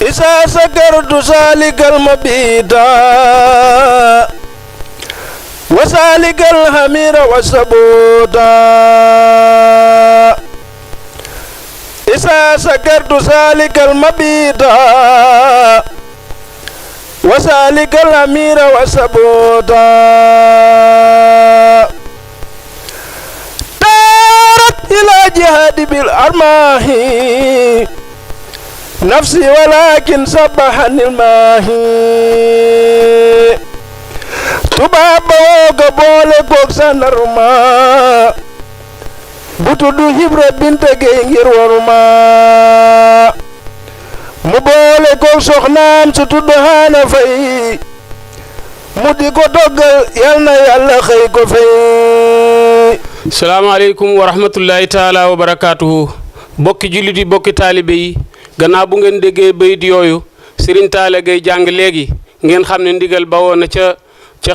إذا سكرت سالك المبيت وسالك الحمير والسبوت إذا سكرت سالك المبيت وسالك الحمير والسبوت تارت إلى جهاد بالأرماح نفسي ولكن سبحني الماهي تبابا وقبول كوك سنرما بطدو هبرة بنت جنجر ورما مبول كوك سخنام ستدو هانا في مدي كو دوغل يالنا خيكو في. السلام عليكم ورحمة الله تعالى وبركاته. bokki jullit yi bokki taalibe yi gannaaw bu ngeen déggee bayit yooyu Serigne Talla Gaye jàng léegi ngeen xam ne ndigal bawoo na ca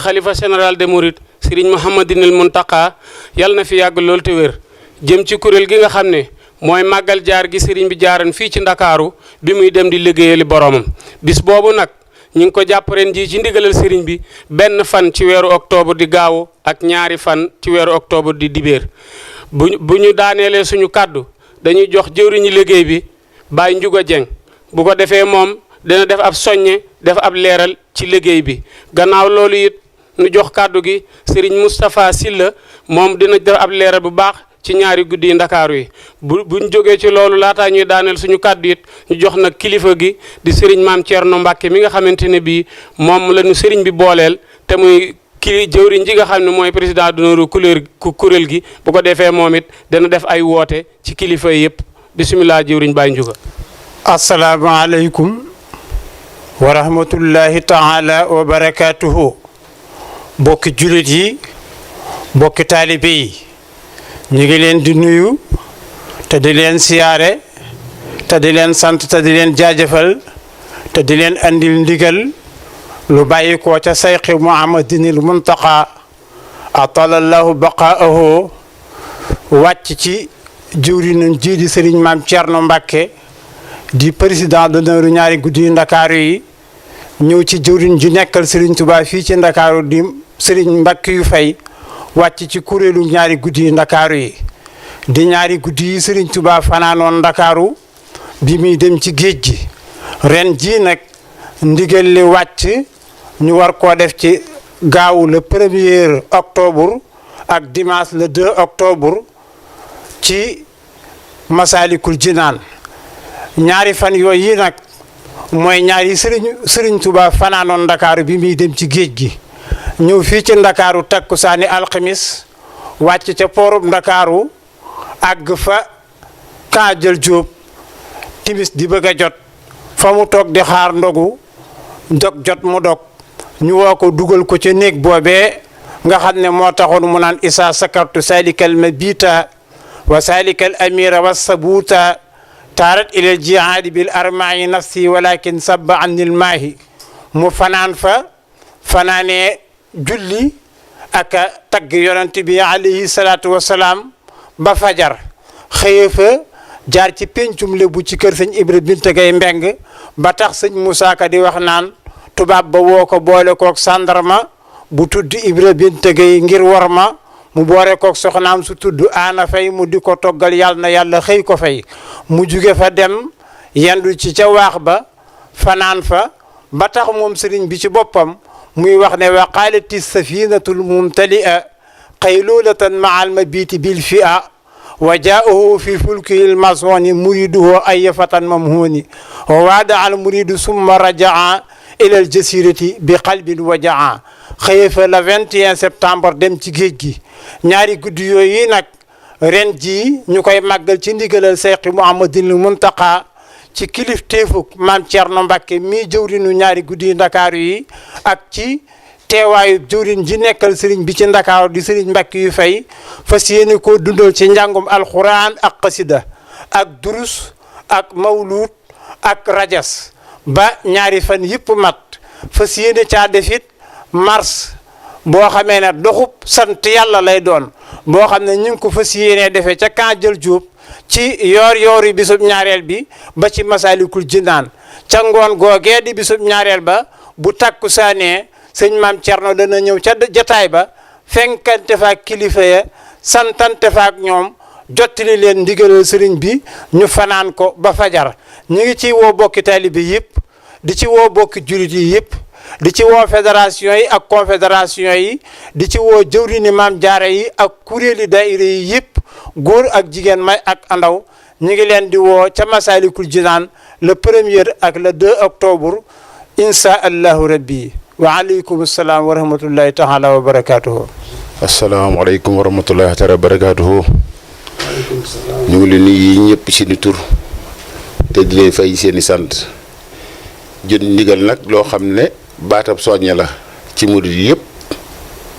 xalifa général des mourides Serigne Mouhamadinil Mountakha yàlla na fi yàgg lool te wér jëm ci kuréel gi nga xam ne mooy màggal jaar gi Serigne bi jaaran fii ci Ndakaaru bi muy dem di liggéeyali boromam bis boobu nag ñu ngi ko jàpp ren ji ci ndigalal Serigne bi benn fan ci weeru octobre di gaawu ak ñaari fan ci weeru octobre di dibéer bu ñu daaneelee suñu kàddu dañuy jox jëwriñu liggéey bi Baye Ndiouga Dieng bu ko defee moom dina def ab soññe def ab leeral ci liggéey bi gannaaw loolu it nu jox kàddu gi Serigne Moustapha Sylla moom dina def ab leeral bu baax ci ñaari guddi yi Ndakaaru yi buñ jógee ci loolu laataa ñuy daaneel suñu kàddu it ñu jox nag kilifa gi di Serigne Maam Thierno Mbacke mi nga xamante ne bii moom la ñu Serigne bi booleel te muy kii jëwriñ ji nga xam ne mooy président d'honneur kuréel gi bu ko defee moom it dana def ay woote ci kilifa yëpp bisimilah jëwriñ Baye Ndiouga. asalaamaaleykum wa rahmatullahi taala wa barakaatuhu. bokki jullit yi bokki taalibe yi ñu ngi leen di nuyu te di leen siyaare te di leen sant te di leen jaajëfal te di leen andil ndigal lu bàyyi ko ca sayxi Muhammadinil Muntaqa atalallahu baqaahu wàcc ci jëwriñam ji di Serigne Maam Thierno Mbacke di président d'honneur ñaari guddi yu Ndakaaru yi ñëw ci jëwriñ ji nekkal Serigne Touba fii ci Ndakaaru di Serigne Mbacke yu fay wàcc ci kuréelu ñaari guddi yu Ndakaaru yi di ñaari guddi yi Serigne Touba fanaanoon Ndakaaru bi muy dem ci géej gi ren ji nag ndigal li wàcc ñu war koo def ci gaawu le 1er octobre ak dimanche le 2 octobre ci Masalikul Jinaan ñaari fan yooyu yi nag mooy ñaari Serigne Touba fanaanoon Ndakaaru bi muy dem ci géej gi ñëw fii ci Ndakaaru takkusaani alxamis wàcc ca poorub Ndakaaru àgg fa Kaajël Jóob timis di bëgg a jot fa mu toog di xaar ndogu dog jot mu dog ñu woo ko dugal ko ca néeg boobee nga xam ne moo taxoon mu naan isa sakartu salikal mabita wa salikal amira wa sabuta taarat ilal jihaadi bil armaayi nafsi walakin sabba anil maahi mu fanaan fa fanaanee julli ak tagg yonent bi alayhi salaatu wasalaam ba fajar xëye fa jaar ci pencum Lebu ci kër sëñ Ibra Binta Gay Mbeng ba tax sëñ Moussa Ka di wax naan tubaab ba woo ko boole kook sandarma bu tudd Ibra Binta Gay ngir war ma mu boole kook soxnaam su tudd Aana Fay mu di ko toggal yàlla na yàlla xëy ko fay mu juge fa dem yendu ci ca waax ba fanaan fa ba tax moom sëriñ bi ci boppam muy wax ne wa qaalati safinatul mumtali'a qaylulatan ma'al mabiti bil fi'a wa jaa'ahu fi fulkil masoni muriduhu ay fatan mamhuni wa waada al muridu summa rajaa ilal jasirati bi qalbin wajaa xëye fa le 21 septembre dem ci géej gi ñaari guddi yooyu nag ren ji ñu koy màggal ci ndigalal Seexi Muhammadinil Muntaqa ci kilifteefuk Maam Thierno Mbacke mii jëwrinu ñaari guddi Ndakaaru yi ak ci teewaayu jëwrin ji nekkal sëriñ bi ci Ndakaaru di sëriñ Mbacke yu fay fas yéene koo dundal ci njàngum alxuraan ak xasida ak durus ak mawluud ak rajas ba ñaari fan yëpp mat fas yéene caa defit mars boo xamee ne doxub sant yàlla lay doon boo xam ne ñu ngi ko fas yéenee defee ca Kaajël Jóob ci yoor-yoori bisub ñaareel bi ba ci Masaalikul Jinaan ca ngoon googee di bisub ñaareel ba bu takku saanee sëñ maam Cerno dana ñëw ca jataay ba fenkante faak kilifa ya santante faak ñoom jottali leen ndigalal sëriñ bi ñu fanaan ko ba fajar ñu ngi ci woo bokki taalibe yëpp di ci woo bokki julit yi yëpp di ci woo fédération yi ak confédération yi di ci woo jëwriñi maam jaara yi ak kuréeli daayira yi yëpp góor ak jigéen may ak andaw ñu ngi leen di woo ca Masaalikul Jinaan le 1er ak le 2 octobre insha allahu rabbi wa aleykum salaam wa rahmatullahi taala wa barakatuhu. asalaamaaleykum wa rahmatullahi taala wa barakatuhu. ñu ngi leen nuyu ñëpp seeni tur te di leen fay seeni sant jot ndigal nag loo xam ne baatab soññe la ci murid yëpp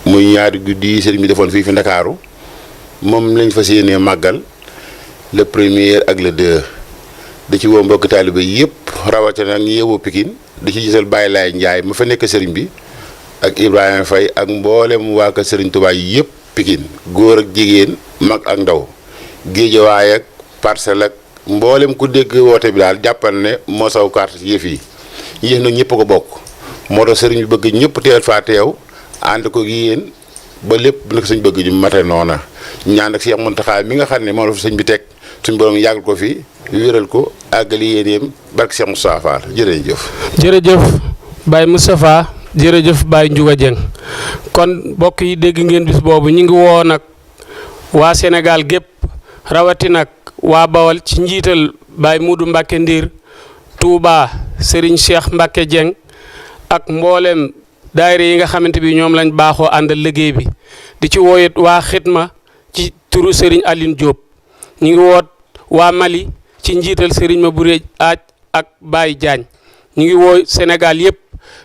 muy ñaari guddi yi sëriñ bi defoon fii fi Ndakaaru moom lañ fas yéenee màggal le 1er ak le 2 da ci woo mbokk taaliba yëpp rawatina ñu yeewoo Pikine di ci gisal Baye Laye Ndiaye ma fa nekk sëriñ bi ak Ibrahima Faye ak mboolem waa kër sëriñ Touba yëpp Pikine góor ak jigéen mag ak ndaw Géejawaay ak Parcelles ak mboolem ku dégg woote bi daal jàppal ne moo saw carte ci yëf yi yéen nag ñëpp ko bokk moo tax sëriñ bi bëgg ñëpp teel faa teew ànd ko yéen ba lépp nag suñ bëgg ñu mate noona ñaan ak Cheikh Mountakha mi nga xam ne moom la fa sëñ bi teg suñ borom yàggal ko fi wéral ko àggali yéeneem barke Cheikh Moustapha Fall jërëjëf. jërëjëf Baye Moustapha jërëjëf Baye Ndiouga Dieng kon mbokk yi dégg ngeen bis boobu ñu ngi woo nag waa Sénégal gépp rawati nag waa Bawal ci njiital Baye Moudou Mbacke Ndiir Touba Serigne Cheikh Mbacke Dieng ak mboolem daayira yi nga xamante bi ñoom lañ baaxoo àndal liggéey bi di ci wooyet waa xitma ci turu Serigne Aline Diop ñu ngi woot waa Mali ci njiital Serigne Mabouré Aaj ak Baye Diagne ñu ngi woo Sénégal yëpp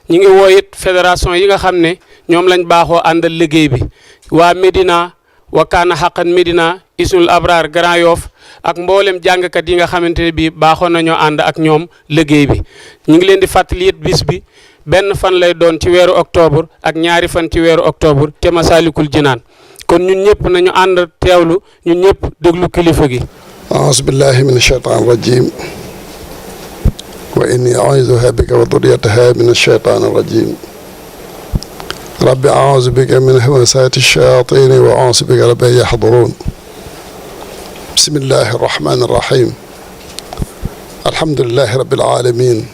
ñu ngi wooyet fédération yi nga xam ne ñoom lañ baaxoo àndal liggéey bi waa Médina Wakana Xaqan Médina Isnul Abrar Grand Yoff ak mboolem jàngkat yi nga xamante ne bii baaxoon nañoo ànd ak ñoom liggéey bi ñu ngi leen di fàttali it bis bi benn fan lay doon ci weeru octobre ak ñaari fan ci weeru octobre te Masaalikul Jinaan kon ñun ñëpp nañu ànd teewlu ñun ñëpp déglu kilifa gi. aouzu billahi min ashaytaan rajim wa inni auzuha bika wa duriyataha min ashaytaan rajim rabbi aouzu bika min hamasaati shayaatini wa aouzu bika rabbi an yaxduruun bismillahi arrahmani arrahim alhamdulilahi rabbil alamin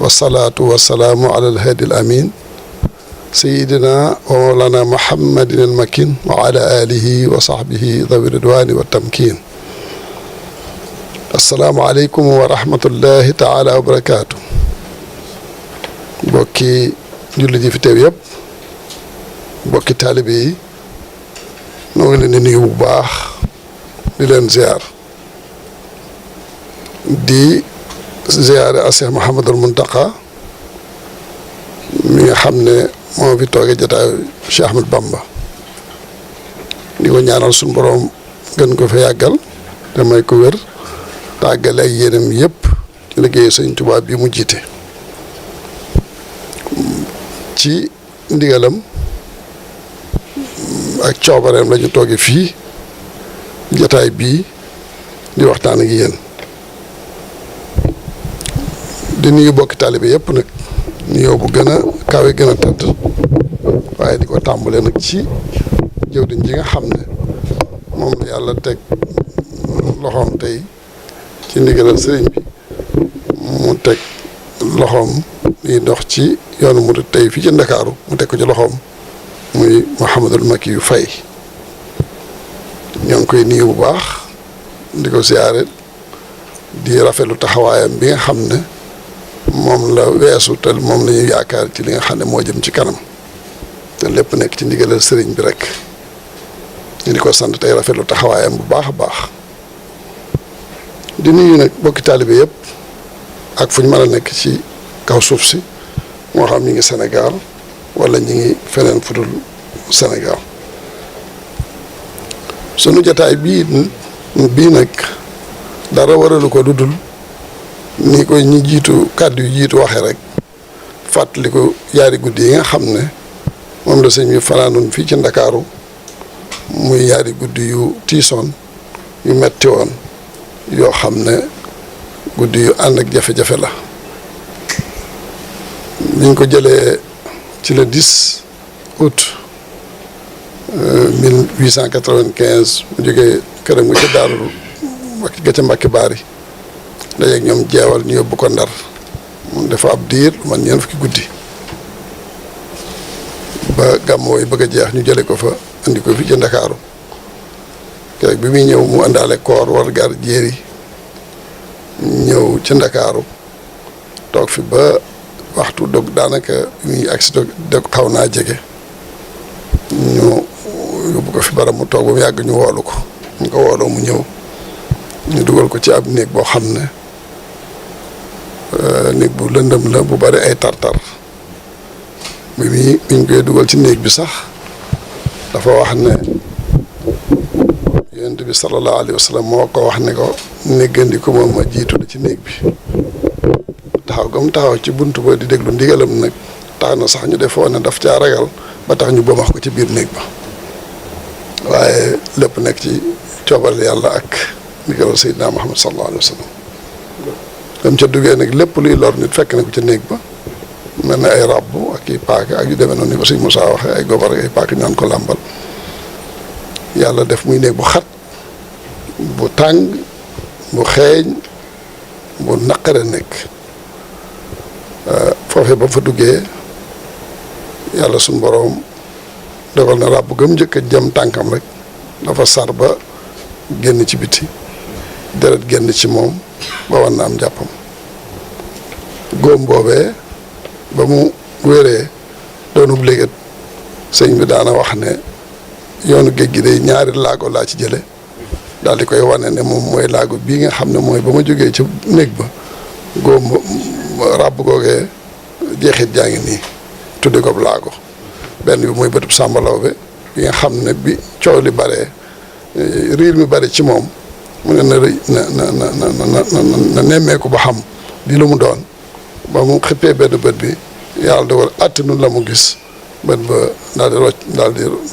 wasalaatu wasalaamu ala alhaadi alamin sayidina wa mawlana muhammadin almakin wa ala alihi wa sahbihi dawi ridwani wa tamkin assalaamu aleykum wa rahmatullahi taala wa barakaatu bokki jullit yi fi teew yëpp bokki taalibe yi noo ngi leen di nuyu bu baax di leen ziar di ziare a Cheikh Mouhamadul Mountakha mi nga xam ne moo fi toogee jotaayu Cheikh Ahmad Bamba di ko ñaanal suñu borom gën ko fa yàggal te may ko wér tàggale ay yéenam yëpp ci liggéeyu Sëñ Tuubaa bi mu jiite ci ndigalam ak coobareem la ñu toogee fii jotaay bii di waxtaan ak yéen di nuyu bokki taalibe yëpp nag nuyoo bu gën a kawe gën a tëdd waaye di ko tàmbalee nag ci jëwriñ ji nga xam ne moom la yàlla teg loxoom tey ci ndigalal sëriñ bi mu teg loxoom yi dox ci yoonu murid tey fii ci Ndakaaru mu teg ko ci loxoom muy Mouhamadul Makki yu Fay ñoo ngi koy nuyu bu baax di ko siyaare di rafetlu taxawaayam bi nga xam ne moom la weesu te moom la ñuy yaakaar ci li nga xam ne moo jëm ci kanam te lépp nekk ci ndigalal sëriñ bi rek ñu di ko sant tey rafetlu taxawaayam bu baax a baax di nuyu nag bokki taalibe yëpp ak fu ñu mën a nekk ci kaw suuf si moo xam ñi ngi Sénégal wala ñi ngi feneen fudul Sénégal sunu jotaay bii nag dara waralu ko dudul ni ko ñi jiitu kàddu yu jiitu waxee rek fàttali ko yaari guddi yi nga xam ne moom la sëñ bi fanaanoon fii ci Ndakaaru muy yaari guddi yu tiisoon yu metti woon yoo xam ne guddi yu ànd ak jafe-jafe la. niñ ko jëlee ci le 10 août 1895 mu jógee këram nga ca Daaru ga ca Mbàkke Baari dajeeg ñoom jeewal ñu yóbbu ko Ndar mu defa ab diir man ñeent fukki guddi ba gàmmoo yi bëgg a jeex ñu jële ko fa indi ko fi ci Ndakaaru keroog bi muy ñëw mu àndaale koor war gar jéeri ñëw ci Ndakaaru toog fi ba waxtu dog daanaka muy agsi dog xaw naa jege ñu yóbbu ko fi barab mu toog ba mu yàgg ñu woolu ko ñu ko wooloo mu ñëw ñu dugal ko ci ab néeg boo xam ne néeg bu lëndëm la bu bari ay tartar bi ñu koy dugal ci néeg bi sax dafa wax ne yonent bi sallallahu alayhi wa sallam moo ko wax ne ko néggandi ko moom ma jiitu la ci néeg bi taxaw ga mu taxaw ci buntu ba di déglu ndigalam nag tax na sax ñu defoon ne daf caa ragal ba tax ñu bëmax ko ci biir néeg ba waaye lépp nekk ci coobal yàlla ak ndigalal Seydina Muhammad sallallahu alayhi wa sallam dem ca duggee nag lépp luy lor nit fekk na ko ca néeg ba mel na ay rabbu ak i paaka ak yu demee noonu ni ko sëñ Moussa waxee ay gobar ak ay paaka ñaan ko làmbal yàlla def muy néeg bu xat bu tàng bu xeeñ bu naqare nekk foofee ba mu fa duggee yàlla suñu boroom dogal na ràbb gëm njëkk a jëm tànkam rek dafa sar ba génn ci biti deret génn ci moom ba war na am jàppam góom boobee ba mu wéree doonub léegi sëñ bi daana wax ne yoonu géej gi day ñaari laago laa ci jële daal di koy wane ne moom mooy laago bii nga xam ne mooy ba ma jógee ci néeg ba góom ràbb googee jeexit jaa ngi nii tudde ko laago benn bi mooy bëtub sàmbalaw bi bi nga xam ne bi coow li bare riir mi bare ci moom mu ne na nemmeeku ba xam di lu mu doon ba mu xippee benn bët bi yàlla dogal attanu la mu gis bët ba daal di rocc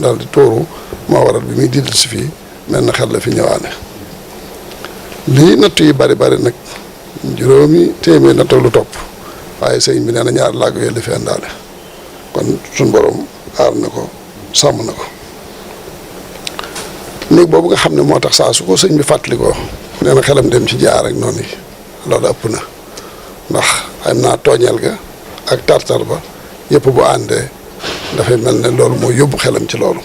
daal di tóoru moo waral bi muy diddal si fii mel na xel la fi ñëwaale lii nattu yi bari nag juróomi téeméer natt lu topp waaye sëñ bi nee na ñaar laago yooyu la fi àndaale kon suñ borom aar na ko sàmm na ko néeg boobu nga xam ne moo tax saa su ko sëñ bi fàttalikoo nee na xelam dem ci jaar ak noonu yi loolu ëpp na ndax xam naa tooñeel ga ak tartar ba yëpp bu àndee dafay mel ne loolu moo yóbbu xelam ci loolu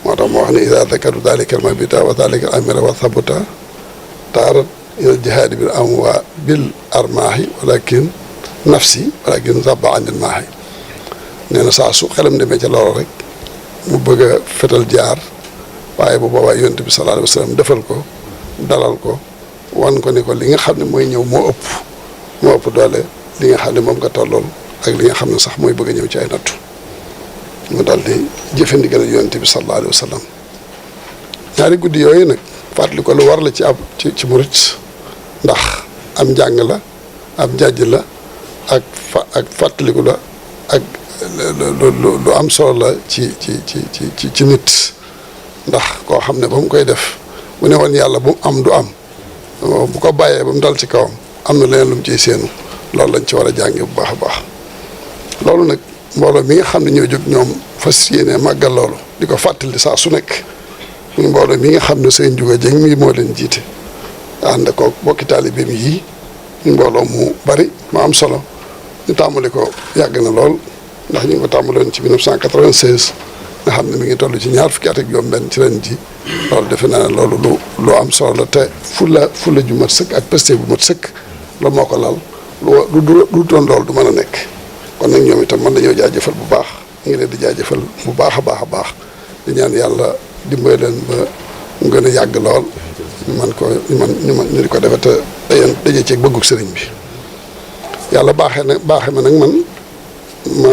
moo tax moo wax ne ida dakaru dalika al mabita wa dalika al amira wa thabuta taarat ila jihaadi bil amwa bil armaahi walakin nafsi walakin zabba anil maahi nee na saa su xelam demee ca loolu rek mu bëgg a fetal jaar waaye bu boobaa yonent bi sallallahu alayhi wa sallam defal ko dalal ko wan ko ni ko li nga xam ne mooy ñëw moo ëpp doole li nga xam ne moom nga tollool ak li nga xam ne sax mooy bëgg a ñëw ci ay nattu mu daal di jëfandigal yonent bi sallallahu alayhi wa sallam ñaari guddi yooyu nag fàttali ko lu war la ci murit ndax am njàng la am jàjj la ak fàttaliku la ak lu am solo la ci nit ndax koo xam ne ba mu koy def bu ne woon yàlla bu am du am bu ko bàyyee ba mu dal ci kawam am na leneen lu mu ciy séenu loolu lañ ci war a jànge bu baax a baax loolu nag mbooloo mi nga xam ne ñoo jóg ñoom fas yéene màggal loolu di ko fàttali saa su nekk muy mbooloo mi nga xam ne sëñ Juga Jeng mi moo leen jiite ànd ko bokki taalibeem yii ñu mbooloo mu bari ma am solo ñu tàmbali ko yàgg na lool ndax ñu ngi ko tàmbaloon ci 1996 nga xam ne mi ngi toll ci ñaar fukki at ak juróom-benn ci ren ji loolu defe naa ne loolu lu am solo la te fulla ju mat sëkk ak pëste bu mat sëkk la moo ko lal lu doon loolu du mën a nekk kon nag ñoom itam mën nañoo jaajëfal bu baax ñu ngi leen di jaajëfal bu baax a baax a baax di ñaan yàlla dimbali leen ba mu gën a yàgg lool ñu di ko defe te daje ceeg bëggug sëriñ bi yàlla baaxee ma nag man ma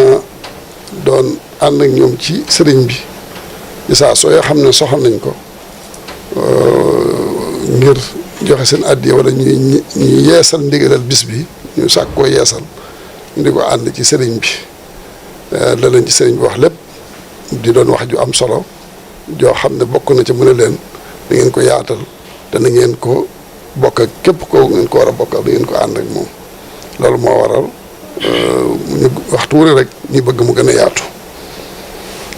doon ànd ak ñoom ci sëriñ bi ci saa soo yoo xam ne soxal nañ ko ngir joxe seen addiya wala ñuy yeesal ndigalal bis bi ñu sàkk koo yeesal ñu di ko ànd ci sëriñ bi la leen ci sëriñ bi wax lépp di doon wax ju am solo joo xam ne bokk na ci mu ne leen da ngeen ko yaatal te na ngeen ko bokk ak képp ko ngeen ko war a bokkal da ngeen ko ànd ak moom loolu moo waral ñu waxtu wu ne rek ñu bëgg mu gën a yaatu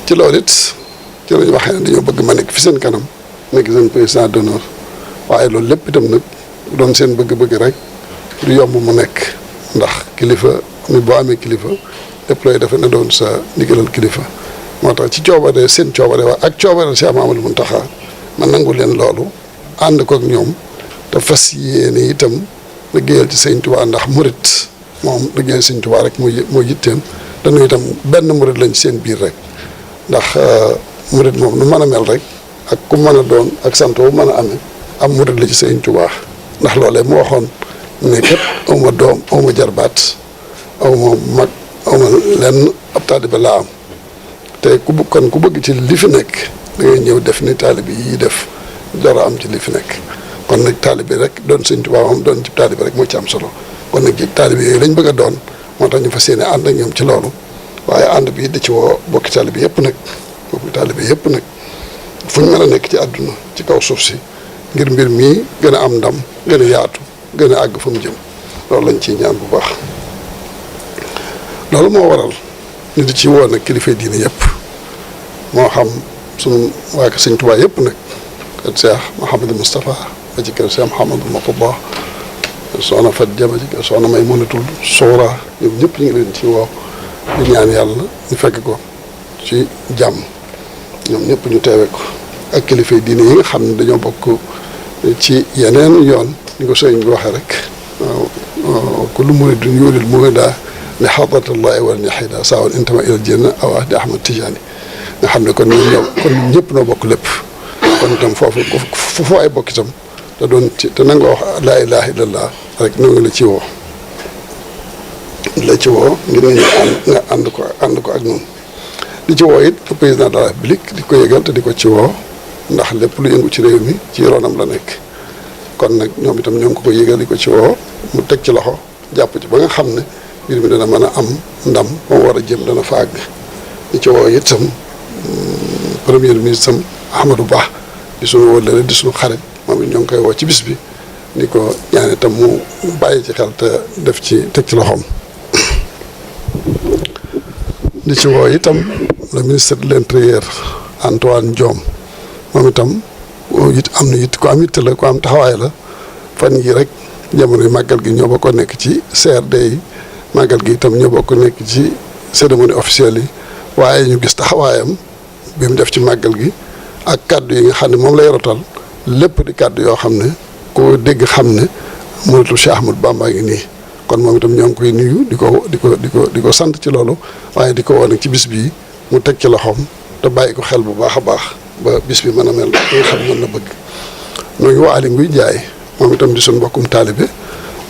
ci loolu it ci lañu waxee ne dañoo bëgg ma nekk fi seen kanam nekk seen président d'honneur waaye loolu lépp itam nag doon seen bëgg-bëgg rek du yomb mu nekk ndax kilifa mi boo amee kilifa lépp looy defe na doon sa ndigalal kilifa moo tax ci coobare seen coobare waa ak coobare Cheikh Mahamadou Mountakha ma nangu leen loolu ànd ko ak ñoom te fas yéene itam liggéeyal ci Sëñ Tuubaa ndax murit moom liggéeyal Sëñ Tuubaa rek moo yitteem dañu itam benn murit lañ seen biir rek ndax murit moom nu mën a mel rek ak ku mën a doon ak sant wu mën a amee am murit la ci Sëñ Tuubaa ndax loolee mu waxoon ne kat awma doom awma jarbaat awma mag awma lenn ab taalibe laa am te ku bëgg ci li fi nekk da ngay ñëw def ni taalibe yi def dara am ci li fi nekk kon nag taalibe rek doon Sëñ Tuubaa moom doon ci taalibe rek moo ci am solo kon nag ci taalibe yooyu lañ bëgg a doon moo tax ñu fas yéene ànd ak ñoom ci loolu waaye ànd bi di ci woo bokki taalibe yëpp nag fu ñu mën a nekk ci àdduna ci kaw suuf si ngir mbir mii gën a am ndam gën a yaatu gën a àgg fa mu jëm loolu lañ ciy ñaan bu baax loolu moo waral ñu di ci woo nag kilifa diine yëpp moo xam sunu waa kër Sëñ Tuubaa yëpp nag kër Cheikh Mouhamadou Moustapha ba ci kër Cheikh Mouhamadou Mourtada soxna Fat Jaba ci kër soxna Maymunatul Suura ñoom ñëpp ñu ngi leen ci woo di ñaan yàlla ñu fekk ko ci jàmm ñoom ñëpp ñu teewe ko ak kilifa diine yi nga xam ne dañoo bokk ci yeneen yoon ni ko sëriñ bi waxee rek waaw kullu muridin yuridul murida li hadratillahi wal yahida saawal intama ilal janna aw ahdi Ahmad Tijaani nga xam ne kon ñun ñëpp noo bokk lépp kon itam foofu ay bokk itam te doon ci te nanga wax laa ilaha illallah rek noo ngi la ci woo ngir nga ànd ko ak ñun di ci woo it le président de la République di ko yëgal te di ko ci woo ndax lépp lu yëngu ci réew mi ci ronam la nekk kon nag ñoom itam ñoo ngi ko yëgal di ko ci woo mu teg ci loxo jàpp ci ba nga xam ne mbir mi dana mën a am ndam ba mu war a jëm dana fa àgg di ci woo itam premier ministre am Amadou Ba di suñu wëllëre di suñu xarit moom it ñoo ngi koy woo ci bis bi di ko ñaan itam mu bàyyi ci xel te def ci teg ci loxoom di ci woo itam le ministre de l'intérieur Antoine Diome moom itam it am na it ku am yitte la ku am taxawaay la fan yi rek jamono yi màggal gi ñoo bokk nekk ci CRD yi màggal gi itam ñoo bokk nekk ci cérémonie officielle yi waaye ñu gis taxawaayam bi mu def ci màggal gi ak kàddu yi nga xam ne moom la yorotal lépp di kàddu yoo xam ne ko dégg xam ne muritu Cheikh Ahmadou Bamba ngi nii kon moom itam ñoo ngi koy nuyu di ko sant ci loolu waaye di ko woo nag ci bis bii mu teg ci loxoom te bàyyi ko xel bu baax a baax ba bis bi mën a mel nga xam mën na bëgg noo ngi woo Aly Ngouille Ndiaye moom itam di suñu mbokkum taalibe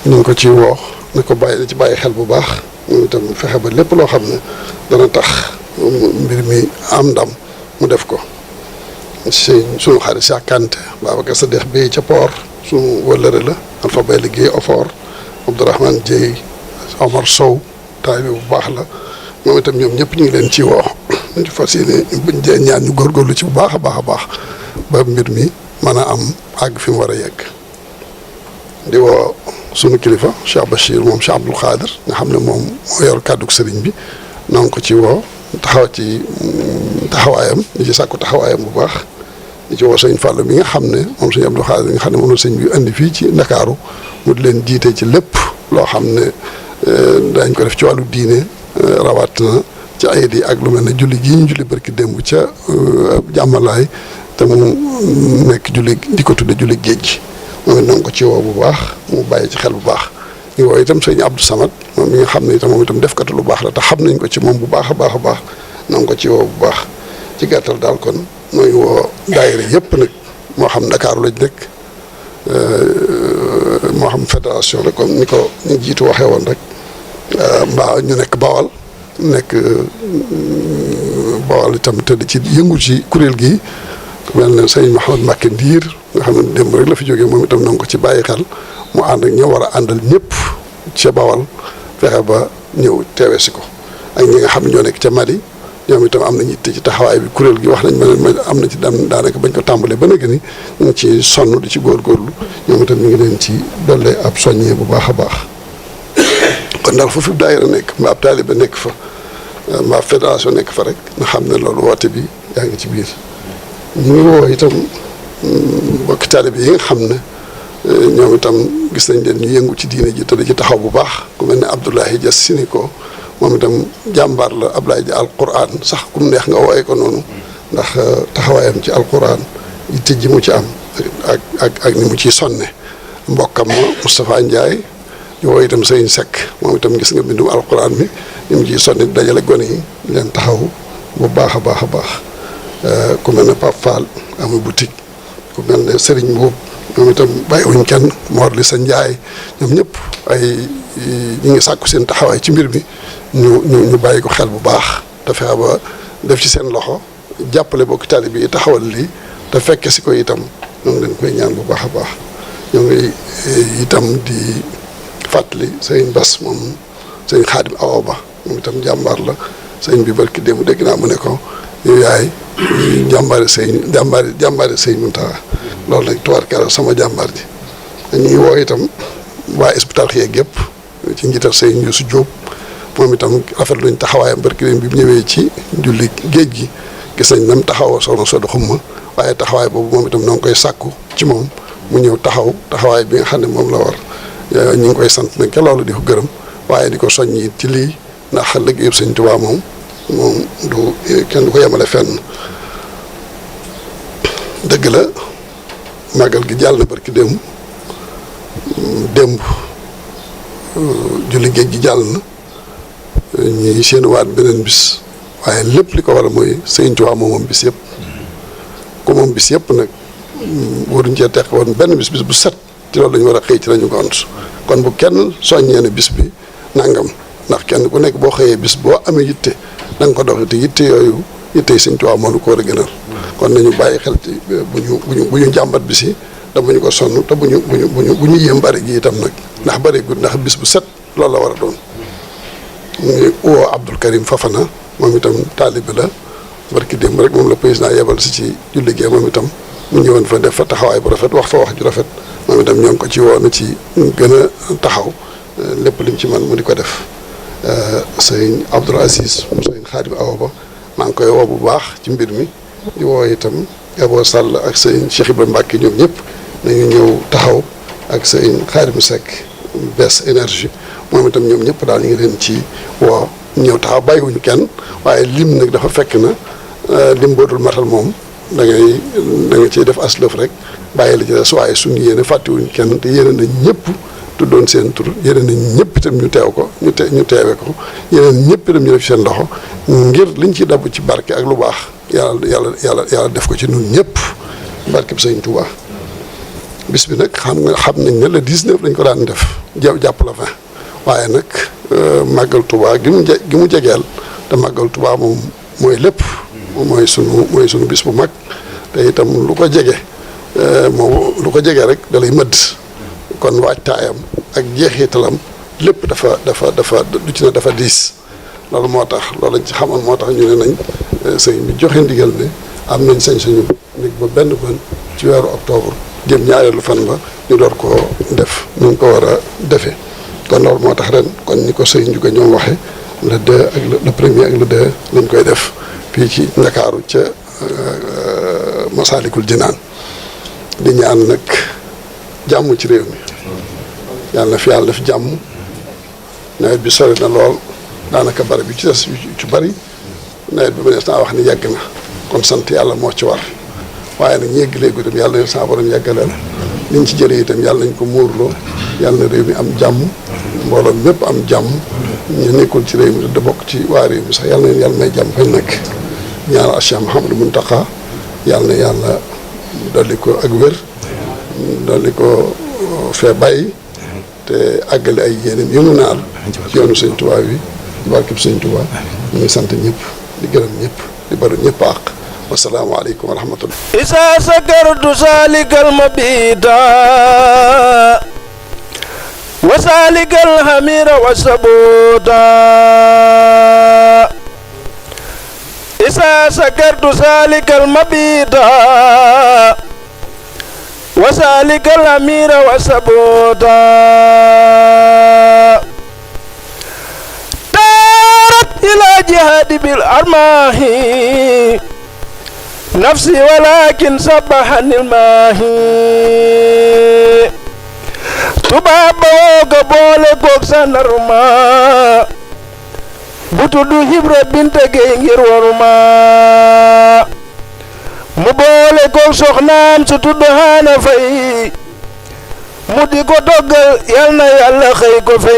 ñu ngi ko ci woo na ko bàyyi ci bàyyi xel bu baax moom itam fexe ba lépp loo xam ne dana tax mbir mi am ndam mu def ko suñu xarit Cheikh Kanté Babacar Sadikh Bey ca port suñu wëllëre la Alpha Bay liggéey Ofor Abdourahmane Dieye Omar Sow taalibe bu baax la moom itam ñoom ñëpp ñu ngi leen ci woo ñu fas yéene buñ dee ñaan ñu góorgóorlu ci bu baax a baax ba mbir mi mën a am àgg fi mu war a yegg di woo sunu kilifa Cheikh Bachir moom Cheikh Abdoul Khadir nga xam ne moom moo yor kàddug sëriñ bi noo ngi ko ci woo taxawaayam di ci sàkku taxawaayam bu baax di ci woo sëñ Fallou mi nga xam ne moom sëñ Abdoul Khadir nga xam ne moom la sëñ bi indi fii ci Ndakaaru mu di leen jiite ci lépp loo xam ne dañ ko def ci wàllu diine rawat na ci ayit yi ak lu mel ne julli gii ñu julli barki démb ca jàmmalaay te mu nekk julli di ko tudde julli géej gi moom it nanga ko ci woo bu baax mu bàyyi ci xel bu baax ñu woo itam sëñ Abdou Samad moom mi nga xam ne itam moom itam defkatu lu baax la te xam nañ ko ci moom bu baax a baax nanga ko ci woo bu baax ci gàttal daal kon nooy woo daayira yëpp nag moo xam Ndakaaru lañ nekk moo xam fédération la comme ni ko ñu jiitu waxee woon rek mbaa ñu nekk Bawal itam tëdd ci yëngu ci kuréel gi mel ne sëñ Mouhamed Mbacke Ndiir nga xam ne démb rek la fi jógee moom itam na nga ko ci bàyyi xel mu ànd ak ñoo war a àndal ñëpp ca Bawal fexe ba ñëw teewe si ko ak ñi nga xam ne ñoo nekk ca Mali ñoom itam am nañ yitte ci taxawaay bi kuréel gi wax nañ ma am na ci daanaka bañ ko tàmbalee ba nag ni ñu ngi ci sonn di ci góorgóorlu ñoom itam ñu ngi leen ci dollee ab soññee bu baax a baax kon daal foofu daayira nekk mbaa ab taalibe nekk fa mbaa fédération nekk fa rek nga xam ne loolu woote bi yaa ngi ci biir ñu ngi woo itam mbokki taalibe yi nga xam ne ñoom itam gis nañ leen ñu yëngu ci diine ji te di ci taxaw bu baax ku mel ne Abdoulaye Dia Siniko moom itam jàmbaar la Abdoulaye Dia alquran sax kum neex nga wooye ko noonu ndax taxawaayam ci alquran yitte ji mu ci am ak ni mu ciy sonne mbokkam ma Moustapha Ndiaye ñu woo itam Sëriñ Seck moom itam gis nga mbindum alquran mi ni mu ciy sonne di dajale gone yi leen taxaw bu baax a baax a baax ku mel ne Pape Fall amul boutique ku mel ne Serigne Mbuub ñoom itam bàyyiwuñ kenn Mor li sa Njaay ñoom ñëpp ay ñi ngi sàkku seen taxawaay ci mbir mi ñu bàyyi ko xel bu baax te fexe ba def ci seen loxo jàppale bokki taalibe yi taxawal lii te fekke si ko itam ñoo ngi leen koy ñaan bu baax a baax ñoo ngi itam di fàttali sëñ Bas moom sëñ Xaadim Awa Ba moom itam jàmbaar la sëñ bi barki démb dégg naa mu ne ko yow yaay jàmbaari sëñ Muntaxa loolu nag tubaarkalla sama jàmbaar ji ñu ngi woo itam waa Hizbut Tarqiyyah gépp ci njiital sëñ Youssou Diop moom itam rafetlu nañ taxawaayam barki démb bi mu ñëwee ci julli géej gi gis nañ nam taxawoo soxna Sodu Xumma waaye taxawaay boobu moom itam noo ngi koy sàkku ci moom mu ñëw taxawaay bi nga xam ne moom la war ñu ngi koy sant nag ca loolu di ko gërëm waaye di ko soññ it ci lii ndax liggéeyu Sëñ Tuubaa moom du kenn du ko yemale fenn dëgg la màggal gi jàll na barki démb julli géej gi jàll na ñuy séenuwaat beneen bis waaye lépp li ko waral mooy Sëñ Tuubaa moom bis yëpp ku moom bis yëpp nag waruñ cee teq woon benn bis bu set ci loolu lañu war a xëy ci lañu gont kon bu kenn soññee ne bis bi nangam ndax kenn ku nekk boo xëyee bis boo amee yitte da nga ko doxee te yitte yooyu yitte Sëñ Tuubaa moo nu ko war a gënal kon nañu bàyyi xel ci bu ñu jàmbat bis yi te bu ñu ko sonn te bu ñu yéem bari gi itam nag ndax bari gu ndax bis bu set loolu la war a doon ñu ngi woo Abdoul Karim Fafana moom itam taalibe la barki démb rek moom la président yebal si ci julli gee moom itam mu ñëwoon fa def fa taxawaay bu rafet wax fa wax ju rafet moom itam ñoo ngi ko ci woo na ci gën a taxaw lépp lim ci man mu di ko def sëñ Abdoul Aziz mu sëñ Xaadim Awa Ba maa ngi koy woo bu baax ci mbir mi di woo itam Ebo Sall ak sëñ Cheikh Ibrahima Mbacke ñoom ñëpp nañu ñëw taxaw ak sëñ Xaadim Seck Bes énergie moom itam ñoom ñëpp daal ñu ngi leen ci woo ñëw taxaw bàyyiwuñu kenn waaye lim nag dafa fekk na lim boo dul matal moom da nga ciy def aslëf rek bàyyi la ci des waaye suñu yéene fàttewuñu kenn te yéene nañ ñëpp tuddoon seen tur yéene nañ ñëpp itam ñu teew ko ñu teewe ko yéene ñëpp itam ñu def seen loxo ngir liñ ci dabb ci barke ak lu baax yàlla def ko ci ñun ñëpp barke bi Sëñ Tuubaa bis bi nag xam nañ ne le 19 lañ ko daan def jàpp la 20 waaye nag màggal Tuubaa gi mu jegeel te màggal Tuubaa moom mooy lépp mooy sunu bis bu mag te itam lu ko jege rek da lay mëdd kon waajtaayam ak jeexitalam lépp dafa du ci ne dafa diis loolu moo tax loolu lañ ci xamoon moo tax ñu ne nañ sëñ bi joxe ndigal ne am nañ sañ-sañu nekk ba benn bën ci weeru octobre jëm ñaareelu fan ba ñu door koo def ñu ko war a defee kon loolu moo tax ren kon ni ko sëñ Juga ñoom waxee le 2 ak le premier ak le 2 lañ koy def fii ci Ndakaaru ca Masaalikul Jinaan di ñaan nag jàmm ci réew mi yàlla na fi yàlla def jàmm nawet bi sori na lool daanaka bari bi ci des ci bari nawet bi mënees naa wax ni yegg na kon sant yàlla moo ci war waaye nag ñu yeggalee itam yàlla na sa borom yeggaleel liñ ci jëlee itam yàlla nañ ko muurloo yàlla na réew mi am jàmm mbooloo mépp am jàmm ñu nekkul ci réew mi da bokk ci waa réew mi sax yàlla na yàlla may jàmm fañ nekk ñaanal Cheikh Mouhamadou Mountakha yàlla na yàlla dolli ko ak wér dolli ko fee bàyyi te àggale ay yéenam yu mu naal ci yoonu Sëñ Tuubaa bi ci barkeb Sëñ Tuubaa ñu ngi sant ñëpp di gërëm ñëpp di balu ñëpp àq wasalaamu aleykum wa rahmatullah isa sakartu salikal mabita wa salikal hamira wa sabuta سكرت سالك المبيت وسالك الأمير وسبوتا تارت إلى جهاد بالأرماح نفسي ولكن سبحني الماهي تبابا قبول كوكسا نرما بطلو هبرة بنت جينجر ورما مبولي كوك سخنام ستدهانا في مدي كو توغل يالنا يالا خي كو في